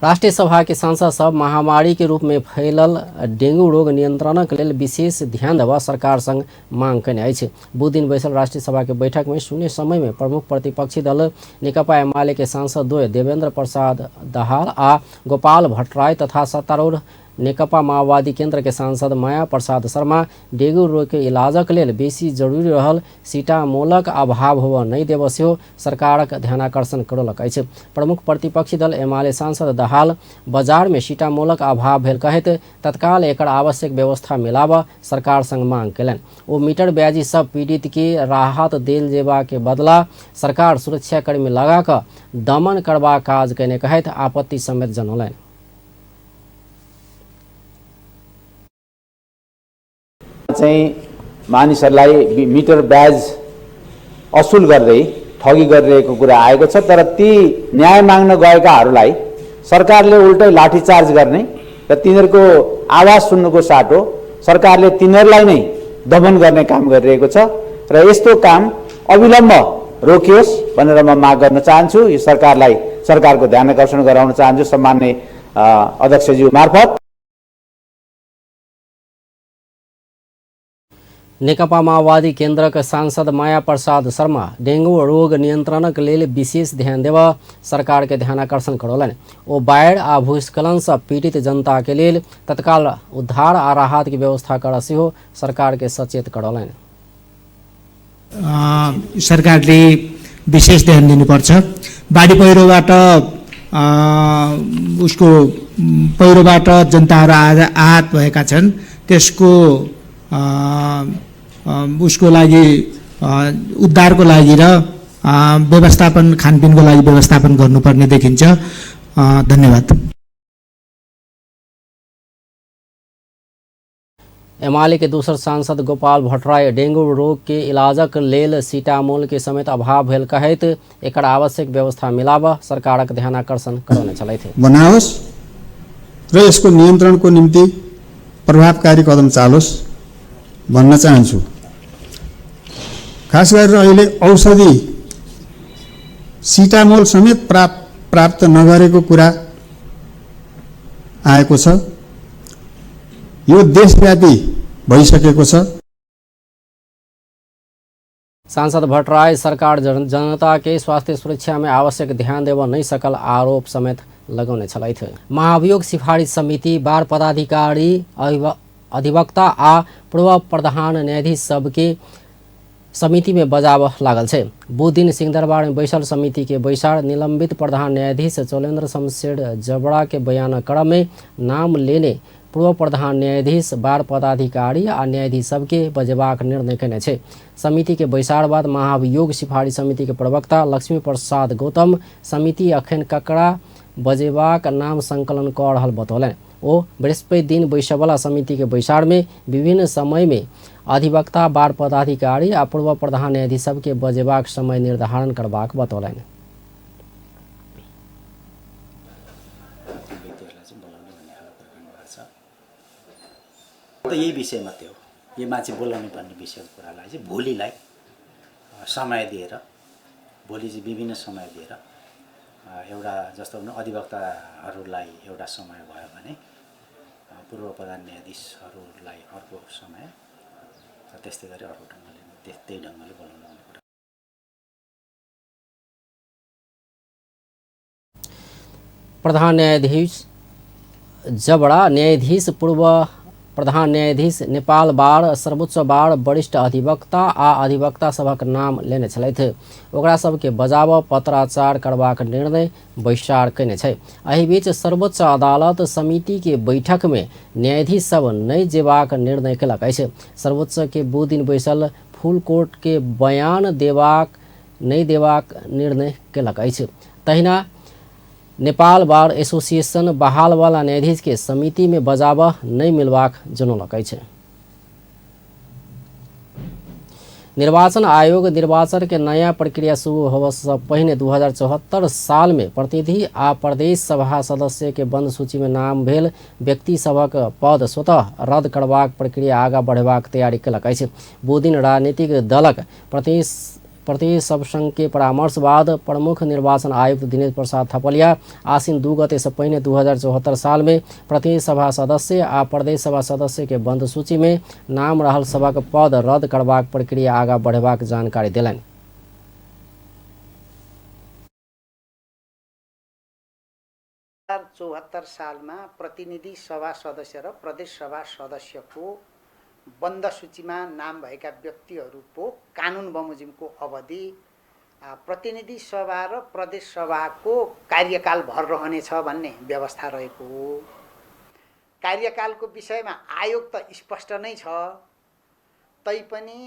राष्ट्रिय सभा के सांसद सब महामारी के रूप में फैलल डेंगू रोग नियंत्रणक लेल विशेष ध्यान देबऽ सरकार संग मांग कयने अछि। बुधदिन बैसल राष्ट्रिय सभा के बैठक में शून्य समय में प्रमुख प्रतिपक्षी दल नेकपा एमाले के सांसद द्वय देवेंद्र प्रसाद दाहाल आ गोपाल भट्टराई तथा सत्तारूढ़ नेकपा माओवादी केंद्र के सांसद माया प्रसाद शर्मा डेंगू रोग के इलाजक लेल बेसी जरूरी रहल सीटामोलक अभाव होबऽ नहि देबऽ सेहो सरकारक ध्यानाकर्षण करौलक अछि। प्रमुख प्रतिपक्षी दल एमाले सांसद दाहाल बाजार में सीटामोलक अभाव भेल कहैत तत्काल एकर आवश्यक व्यवस्था मिलाबऽ सरकार संग मांग कयलनि। ओ मीटर ब्याजी सब पीड़ित के राहत देल जेबा के बदला सरकार सुरक्षाकर्मी लगा कऽ दमन करबाक काज कयने कहैत आपत्ति समेत जनौलनि। चाहिँ मानिसहरूलाई मिटर ब्याज असुल गर्दै ठगी गरिरहेको कुरा आएको छ, तर ती न्याय माग्न गएकाहरूलाई सरकारले उल्टै लाठीचार्ज गर्ने र तिनीहरूको आवाज सुन्नुको साटो सरकारले तिनीहरूलाई नै दमन गर्ने काम गरिरहेको छ र यस्तो काम अविलम्ब रोकियोस् भनेर म माग गर्न चाहन्छु। यो सरकारलाई सरकारको ध्यान आकर्षण गराउन चाहन्छु सम्माननीय अध्यक्षज्यू मार्फत। नेकपा माओवादी केन्द्रक सांसद माया प्रसाद शर्मा डेंगू रोग नियंत्रणक लेल विशेष ध्यान देबऽ सरकार के ध्यानाकर्षण करौलनि। ओ बाढ़ि आ भूस्खलन सँ पीड़ित जनता के लेल तत्काल उद्धार आ राहत के व्यवस्था करऽ सेहो सरकार के सचेत करौलनि। सरकारले विशेष ध्यान दिनुपर्छ। बाढी पहिरोबाट उसको पहिरोबाट जनताहरू आहत भएका छन्, त्यसको उसको लागि उद्धारको लागि र व्यवस्थापन खानपिनको लागि व्यवस्थापन गर्नुपर्ने देखिन्छ। धन्यवाद। एमाले के दोसर सांसद गोपाल भट्टराई डेंगू रोग के इलाजक लेल सीटामोल के समेत अभाव भेल कहैत एकर आवश्यक व्यवस्था मिलाबऽ सरकारक ध्यानाकर्षण करौने छलथि। बनाओस् र यसको नियन्त्रणको निम्ति प्रभावकारी कदम चालोस् भन्न चाहन्छु। खास गरेर अहिले औषधि सिटामोल समेत प्राप्त नगरेको कुरा आएको छ। यो देशव्यापी भइसकेको छ। सांसद भट्टराई सरकार जनता के स्वास्थ्य सुरक्षा में आवश्यक ध्यान देबऽ नहि सकल आरोप समेत लगौने छलथि। महाभियोग सिफारिश समिति बार पदाधिकारी अधिवक्ता आ पूर्व प्रधान न्यायाधीश सबके समिति में बजाबऽ लागल छै। बुधदिन सिंहदरबार में बैसल समिति के बैसार निलंबित प्रधान न्यायाधीश चोलेन्द्र शमशेर जबड़ा के बयानक क्रम में नाम लेने पूर्व प्रधान न्यायाधीश बार पदाधिकारी आ न्यायाधीश सबके बजेबाक निर्णय कयने छै। समिति के बैसार बाद महाभियोग सिफारिश समिति के प्रवक्ता लक्ष्मी प्रसाद गौतम समिति अखन ककरा बजेबाक नाम संकलन कऽ रहल बतौलनि। ओ बृहस्पति दिन बैसयवला समिति के बैसार में विभिन्न समय में अधिवक्ता बार पदाधिकारी आ पूर्व प्रधान न्यायाधीश सबके बजेबाक समय निर्धारण करबाक बतौलनि। यही विषय मात्रै हो, यो मान्छे बोलाउनु पर्ने विषयको कुरालाई चाहिँ भोलिलाई समय दिएर, भोलि चाहिँ विभिन्न समय दिएर एउटा जस्तो भने अधिवक्ताहरूलाई एउटा समय भयो भने पूर्व प्रधान न्यायाधीशहरूलाई अर्को समय, त्यस्तै गरी अर्को ढङ्गले त्यही ढङ्गले बोलाउनु पर्ने कुरा। प्रधान न्यायाधीश जबडा न्यायाधीश पूर्व प्रधान न्यायाधीश नेपाल बार सर्वोच्च बार वरिष्ठ अधिवक्ता आ अधिवक्ता सभक नाम लेने छलथि। ओकरा सबके बजाबऽ पत्राचार करबाक निर्णय बैसार कयने छै। एहि बीच सर्वोच्च अदालत समिति के बैठक में न्यायाधीश सब नहि जेबाक निर्णय कयलक अछि। सर्वोच्च के बुधदिन बैसल फुल कोर्ट के बयान देबाक नहि देबाक निर्णय कयलक अछि। तहिना नेपाल बार एसोसिएशन बहालवाला न्यायाधीश के समिति में बजाबऽ नहि मिलबाक जनौलक अछि। निर्वाचन आयोग निर्वाचन के नया प्रक्रिया शुरू होबय सँ पहिने 2074 साल में प्रतिनिधि आ प्रदेश सभा सदस्य के बंद सूची में नाम भेल व्यक्ति सभक पद स्वतः रद्द करबाक प्रक्रिया आगाँ बढ़ेबाक तैयारी कयलक अछि। बुधदिन राजनीतिक दलक प्रतिनिधि प्रतिनिधि सब संघ के परामर्श बाद प्रमुख निर्वाचन आयुक्त दिनेश प्रसाद थपलिया आसिन 2 गते से पहिने 2074 साल में प्रतिनिधि सभा सदस्य आ प्रदेश सभा सदस्य के बंद सूची में नाम रहल सभक पद रद्द करबाक प्रक्रिया आगा बढ़ेबाक जानकारी देलनि। 2074 सालमा प्रतिनिधि सभा सदस्य र प्रदेश सभा सदस्यको बन्द सूचीमा नाम भएका व्यक्तिहरूको कानुन बमोजिमको अवधि प्रतिनिधि सभा र प्रदेश सभाको कार्यकाल भर रहनेछ भन्ने व्यवस्था रहेको हो। कार्यकालको विषयमा आयोग त स्पष्ट नै छ, तैपनि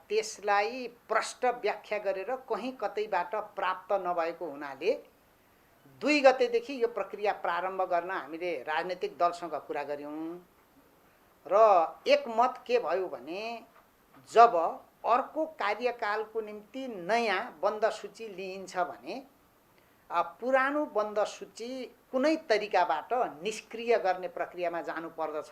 त्यसलाई प्रष्ट व्याख्या गरेर कहीँ कतैबाट प्राप्त नभएको हुनाले 2 गतेदेखि यो प्रक्रिया प्रारम्भ गर्न हामीले राजनीतिक दलसँग कुरा गऱ्यौँ र एकमत के भयो भने जब अर्को कार्यकालको निम्ति नयाँ बन्द सूची लिइन्छ भने पुरानो बन्द सूची कुनै तरिकाबाट निष्क्रिय गर्ने प्रक्रियामा जानुपर्दछ।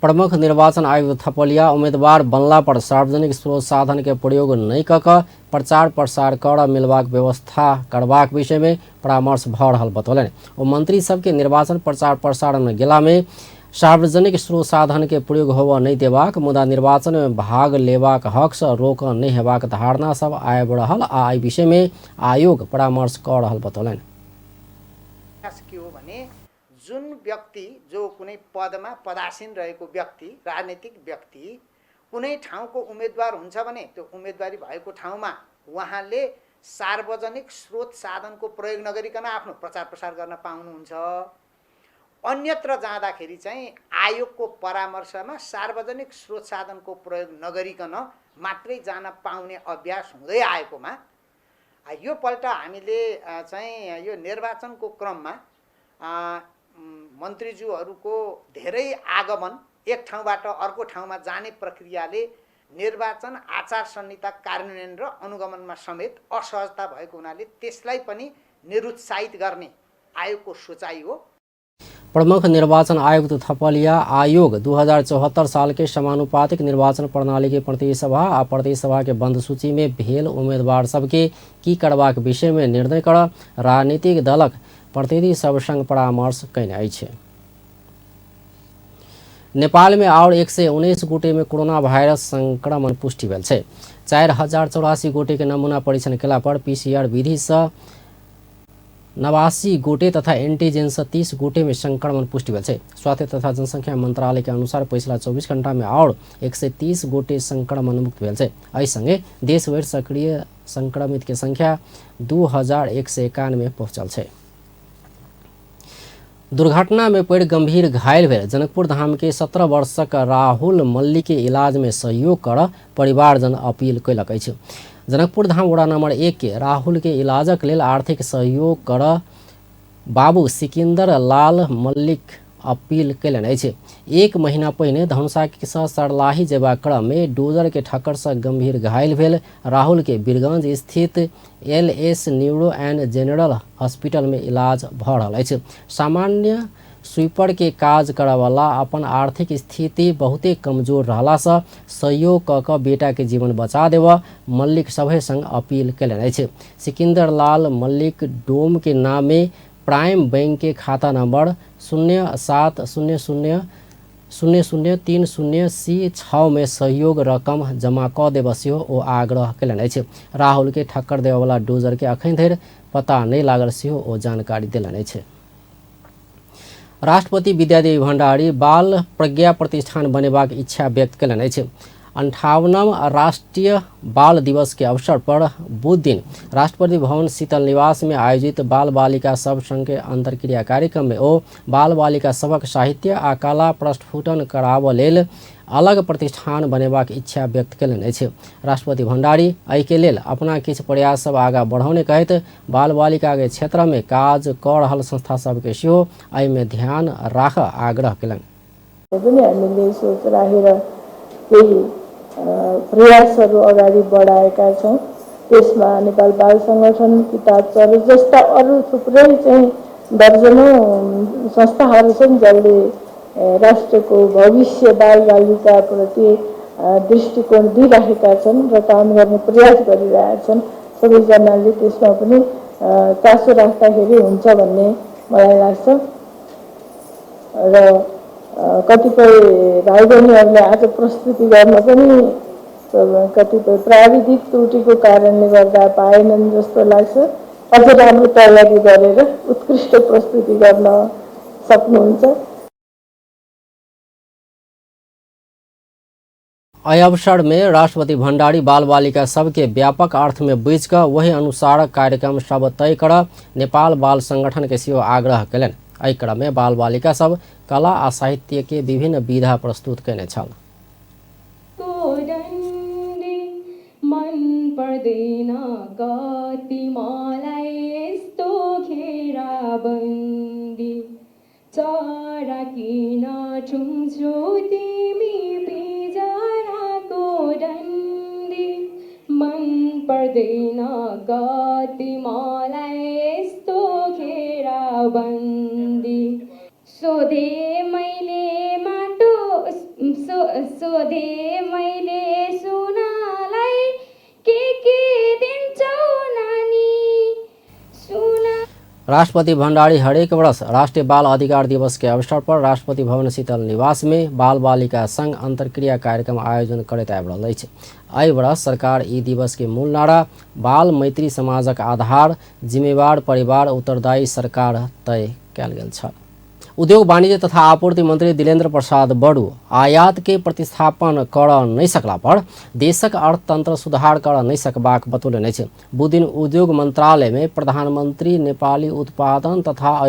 प्रमुख निर्वाचन आयुक्त थपलिया उम्मीदवार बनला पर सार्वजनिक स्रोत साधन के प्रयोग नहीं कऽ प्रचार प्रसार कर मिलबाक व्यवस्था करबाक विषय में परामर्श भऽ रहल बतौलनि। ओ मंत्री सबके निर्वाचन प्रचार प्रसार में गेला में सार्वजनिक स्रोत साधन के प्रयोग होबऽ नहीं देबाक, मुदा निर्वाचन में भाग लेबाक हक से रोक नहीं हेबाक धारणा सब आबि रहल आ एहि विषय में आयोग परामर्श कऽ रहल बतौलनि। जुन व्यक्ति जो कुनै पदमा पदासीन रहेको व्यक्ति, राजनीतिक व्यक्ति कुनै ठाउँको उम्मेदवार हुन्छ भने त्यो उम्मेदवारी भएको ठाउँमा उहाँले सार्वजनिक स्रोत साधनको प्रयोग नगरिकन आफ्नो प्रचार प्रसार गर्न पाउनुहुन्छ। अन्यत्र जाँदाखेरि चाहिँ आयोगको परामर्शमा सार्वजनिक स्रोत साधनको प्रयोग नगरिकन मात्रै जान पाउने अभ्यास हुँदै आएकोमा यो पल्ट हामीले चाहिँ यो निर्वाचनको क्रममा मन्त्रीज्यूहरूको धेरै आगमन एक ठाउँबाट अर्को ठाउँमा जाने प्रक्रियाले निर्वाचन आचार संहिता कार्यान्वयन र अनुगमनमा समेत असहजता भएको हुनाले त्यसलाई पनि निरुत्साहित गर्ने आयोगको सोचाइ हो। प्रमुख निर्वाचन आयुक्त थपलिया आयोग 2074 साल के समानुपातिक निर्वाचन प्रणाली के प्रतिनिधि सभा आ प्रदेश सभा के बंद सूची में भेल उम्मीदवार सबके की करबाक विषय में निर्णय कर राजनीतिक दलक प्रतिनिधि सब संग परामर्श कयने अछि। नेपाल में और 119 गोटे में कोरोना वायरस संक्रमण पुष्टि भेल छै। 4084 गोटे के नमूना परीक्षण केला पर पीसीआर विधि से 89 गोटे तथा एंटीजन से 30 गोटे में संक्रमण पुष्टि भेल छै। स्वास्थ्य तथा जनसंख्या मंत्रालय के अनुसार पिछला 24 घंटा में और 130 गोटे संक्रमण मुक्त भेल छै। एहि संगे देशभरि सक्रिय संक्रमित के संख्या 2191 पहुंचल छै। दुर्घटना में पड़ि गंभीर घायल भेल जनकपुर धाम के 17 वर्षक राहुल मल्लिक के इलाज में सहयोग कर परिवारजन अपील कयलक अछि। जनकपुर धाम वडा नंबर 1 के राहुल के इलाजक लेल आर्थिक सहयोग कर बाबू सिकंदर लाल मल्लिक अपील कयलनि अछि। 1 महीना पहिने धनुषा से सरलाही जेबाक क्रम में डोजर के ठक्कर से गंभीर घायल भेल राहुल के बीरगंज स्थित LS neuro and general hospital में इलाज भऽ रहल अछि। सामान्य स्वीपर के काज करऽवला अपन आर्थिक स्थिति बहुते कमजोर रहला से सहयोग कऽ कऽ बेटा के जीवन बचा देबऽ मल्लिक सभे संग अपील कयलनि अछि। सिकंदर लाल मल्लिक डोम के नामे प्राइम बैंक के खाता नंबर 0700 0030 C6 में सहयोग रकम जमा कऽ देबऽ सेहो ओ आग्रह कयलनि अछि। राहुल के ठक्कर देबऽवला डोजर के अखन धरि पता नहि लागल सेहो ओ जानकारी देलनि अछि। राष्ट्रपति विद्यादेवी भण्डारी बाल प्रज्ञा प्रतिष्ठान बनेबाक इच्छा व्यक्त कयलनि अछि। 58वां राष्ट्रीय बाल दिवस के अवसर पर बुध दिन राष्ट्रपति भवन शीतल निवास में आयोजित बाल बालिका सब संग के अंतरक्रिया कार्यक्रम में ओ बाल बालिका सबक साहित्य आ कला प्रस्फुटन कराबऽ लेल अलग प्रतिष्ठान बनेबाक इच्छा व्यक्त कयलनि अछि। राष्ट्रपति भण्डारी एहिके लेल अपना किछु प्रयास सब आगाँ बढ़ौने कहैत बाल बालिका के क्षेत्र में काज कऽ रहल संस्था सबके सेहो एहिमे ध्यान राखऽ आग्रह कयलनि। पनि हामीले सोच राखेर केही प्रयासहरू अगाडि बढाएका छौँ। त्यसमा नेपाल बाल संगठन, किताब चर जस्ता अरू थुप्रै चाहिँ दर्जनौँ संस्थाहरू छन् जसले राष्ट्रको भविष्य बालबालिकाप्रति दृष्टिकोण दिइराखेका छन् र काम गर्ने प्रयास गरिरहेका छन्। सबैजनाले त्यसमा पनि चासो राख्दाखेरि हुन्छ भन्ने मलाई लाग्छ। र कतिपय भाइ बहिनीहरूले आज प्रस्तुति गर्न पनि कतिपय प्राविधिक त्रुटिको कारणले गर्दा पाएनन् जस्तो लाग्छ। अझ राम्रो तयारी गरेर उत्कृष्ट प्रस्तुति गर्न सक्नुहुन्छ। एहि अवसर में राष्ट्रपति भण्डारी बाल बालिका सबके व्यापक अर्थ में बुझि कऽ ओहि अनुसार कार्यक्रम सब तय कर नेपाल बाल संगठन के सेहो आग्रह कयलनि। एहि क्रम में बाल बालिका सब कला आ साहित्य के विभिन्न विधा प्रस्तुत कयने छल। मन पर्दैन गति मलाई यस्तो घेराबन्दी, चरा किन ठुङ्छौ तिमी पिजराको डन्डी, मन पर्दैन गति मलाई यस्तो घेराबन्दी। सोधे मैले माटो सोधे मैले सुनालाई के दिन्छौ नानी सुना। राष्ट्रपति भण्डारी हरेक वर्ष राष्ट्रिय बाल अधिकार दिवस के अवसर पर राष्ट्रपति भवन शीतल निवास में बाल बालिका संग अंतर्क्रिया कार्यक्रम आयोजन करैत आबि रहल अछि। एहि वर्ष सरकार ई दिवस के मूल नारा बाल मैत्री समाजक आधार जिम्मेवार परिवार उत्तरदायी सरकार तय कयल गेल छल। उद्योग वाणिज्य तथा आपूर्ति मंत्री दिलेन्द्र प्रसाद बडू आयात के प्रतिस्थापन कर नहीं सकला पर देशक अर्थतंत्र सुधार कर नहीं सकबाक बतौलनि अछि। बुधदिन उद्योग मंत्रालय में प्रधानमंत्री नेपाली उत्पादन तथा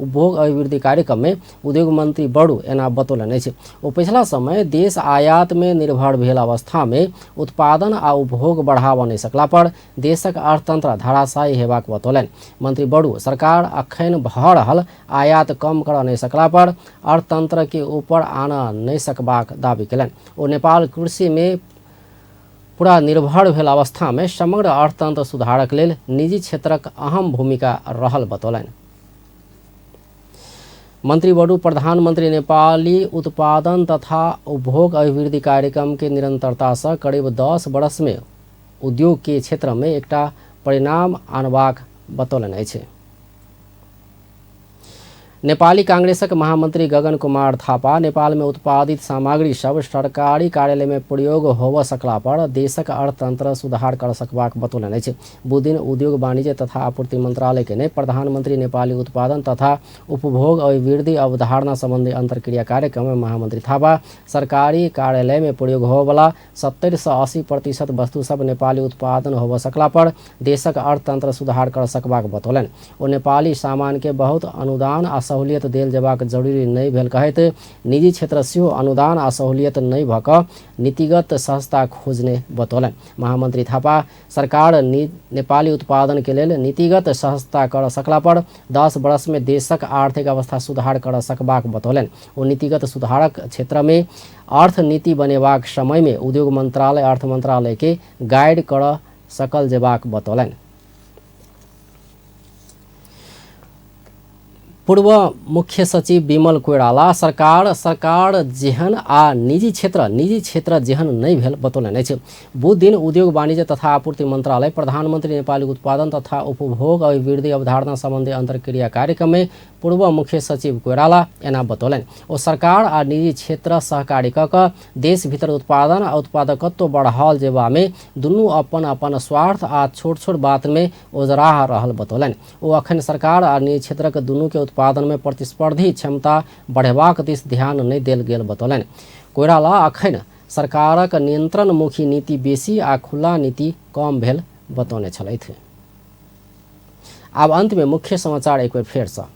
उपभोग अभिवृद्धि कार्यक्रम में उद्योग मंत्री बडू एना बतौलनि अछि। ओ पिछला समय देश आयात में निर्भर भेल अवस्था में उत्पादन आ उपभोग बढ़ावा नहीं सकला पर देशक अर्थतंत्र धराशायी हेबाक बतौलनि। मंत्री बडू सरकार अखन भऽ रहल आयात कम कर नहीं सकला पर अर्थतंत्र के ऊपर आना नहीं सकबाक दावी कयलनि। ओ नेपाल कृषि में पूरा निर्भर भेल अवस्था में समग्र अर्थतंत्र सुधारक लेल निजी क्षेत्रक अहम भूमिका रहल बतौलनि। मंत्री बडू प्रधानमंत्री नेपाली उत्पादन तथा उपभोग अभिवृद्धि कार्यक्रम के निरंतरता से करीब 10 वर्ष में उद्योग के क्षेत्र में एकटा परिणाम आनबाक बतौलनि अछि। नेपाली कांग्रेसक महामंत्री गगन कुमार थापा नेपाल में उत्पादित सामग्री सब सरकारी कार्यालय में प्रयोग होबऽ सकला पर देशक अर्थतंत्र सुधार कर सकबाक बतौलनि अछि। बुधदिन उद्योग वाणिज्य तथा आपूर्ति मंत्रालय के ने प्रधानमंत्री नेपाली उत्पादन तथा उपभोग अभिवृद्धि अवधारणा संबंधी अंतर्क्रिया कार्यक्रम में महामंत्री थापा सरकारी कार्यालय में प्रयोग होबऽवला 70 से 80% वस्तु सब नेपाली उत्पादन होबऽ सकला पर देशक अर्थतंत्र सुधार कर सकबाक बतौलनि। ओ नेपाली सामान के बहुत अनुदान आ सहूलियत देल जेबाक जरूरी नहि भेल कहैत निजी क्षेत्र सेहो अनुदान आ सहूलियत नहि भऽ कऽ नीतिगत सहजता खोजने बतौलनि। महामंत्री थापा सरकार नेपाली उत्पादन के लेल नीतिगत सहजता कर सकला पर 10 वर्ष में देशक आर्थिक अवस्था सुधार कर सकबाक बतौलनि। ओ नीतिगत सुधारक क्षेत्र में अर्थनीति बनेबाक समय में उद्योग मंत्रालय अर्थ मंत्रालय के गाइड कर सकल जेबाक बतौलनि। पूर्व मुख्य सचिव विमल कोइराला सरकार सरकार जेहन आ निजी क्षेत्र जेहन नहि भेल बतौलनि अछि। बुधदिन उद्योग वाणिज्य तथा आपूर्ति मंत्रालय प्रधानमंत्री नेपाली उत्पादन तथा उपभोग अभिवृद्धि अवधारणा संबंधी अंतर्क्रिया कार्यक्रम में पूर्व मुख्य सचिव कोइराला एना बतौलनि। ओ सरकार आ निजी क्षेत्र सहकारी कऽ कऽ देश भीतर उत्पादन आ उत्पादकत्व बढ़ाओल जेबा में दुनू अपन अपन स्वार्थ आ छोट छोट बात में ओझराह रहल बतौलनि। ओ अखन सरकार आ निजी क्षेत्रक दुनू के उत्पादन में प्रतिस्पर्धी क्षमता बढ़ेबाक दिस ध्यान नहि देल गेल बतौलनि। कोइराला अखन सरकारक नियंत्रणमुखी नीति बेसी आ खुला नीति कम भेल बतौने छलथि। आब अंत में मुख्य समाचार एक बेर फेरसँ।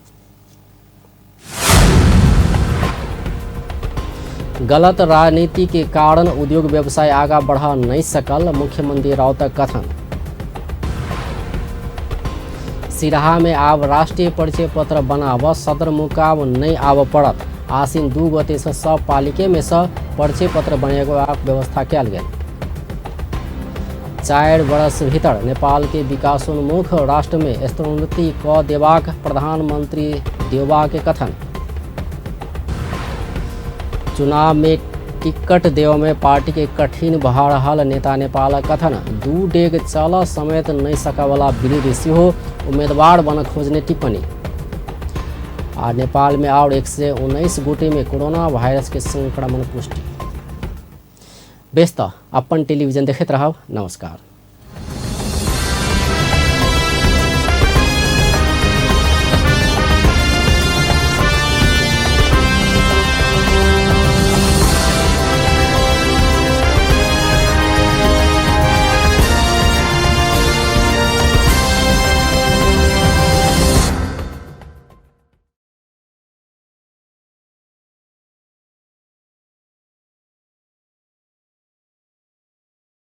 गलत राजनीति के कारण उद्योग व्यवसाय आगा बढ़ा नहीं सकल, मुख्यमंत्री राउतक कथन। सिराहा में आब राष्ट्रीय परिचय पत्र बनाब सदरमुकाम नहीं आब पड़त, आसिन 2 गते से सब पालिके में से परिचय पत्र बनेबाक व्यवस्था कयल गेल। 4 वर्ष भीतर नेपाल के विकासोन्मुख राष्ट्र में स्तरोन्नति क देबाक प्रधानमंत्री देउबा के कथन। चुनाव में टिकट देव में पार्टी के कठिन भऽ रहल नेता नेपाल कथन। 2 डेग चल समेत नहि सकयवला विरोधी सेहो उम्मीदवार बन खोजने टिप्पणी। आ नेपाल में और 119 गोटे में कोरोना वायरस के संक्रमण पुष्टि। बेस त अपन टेलीविजन देखैत रहब। नमस्कार।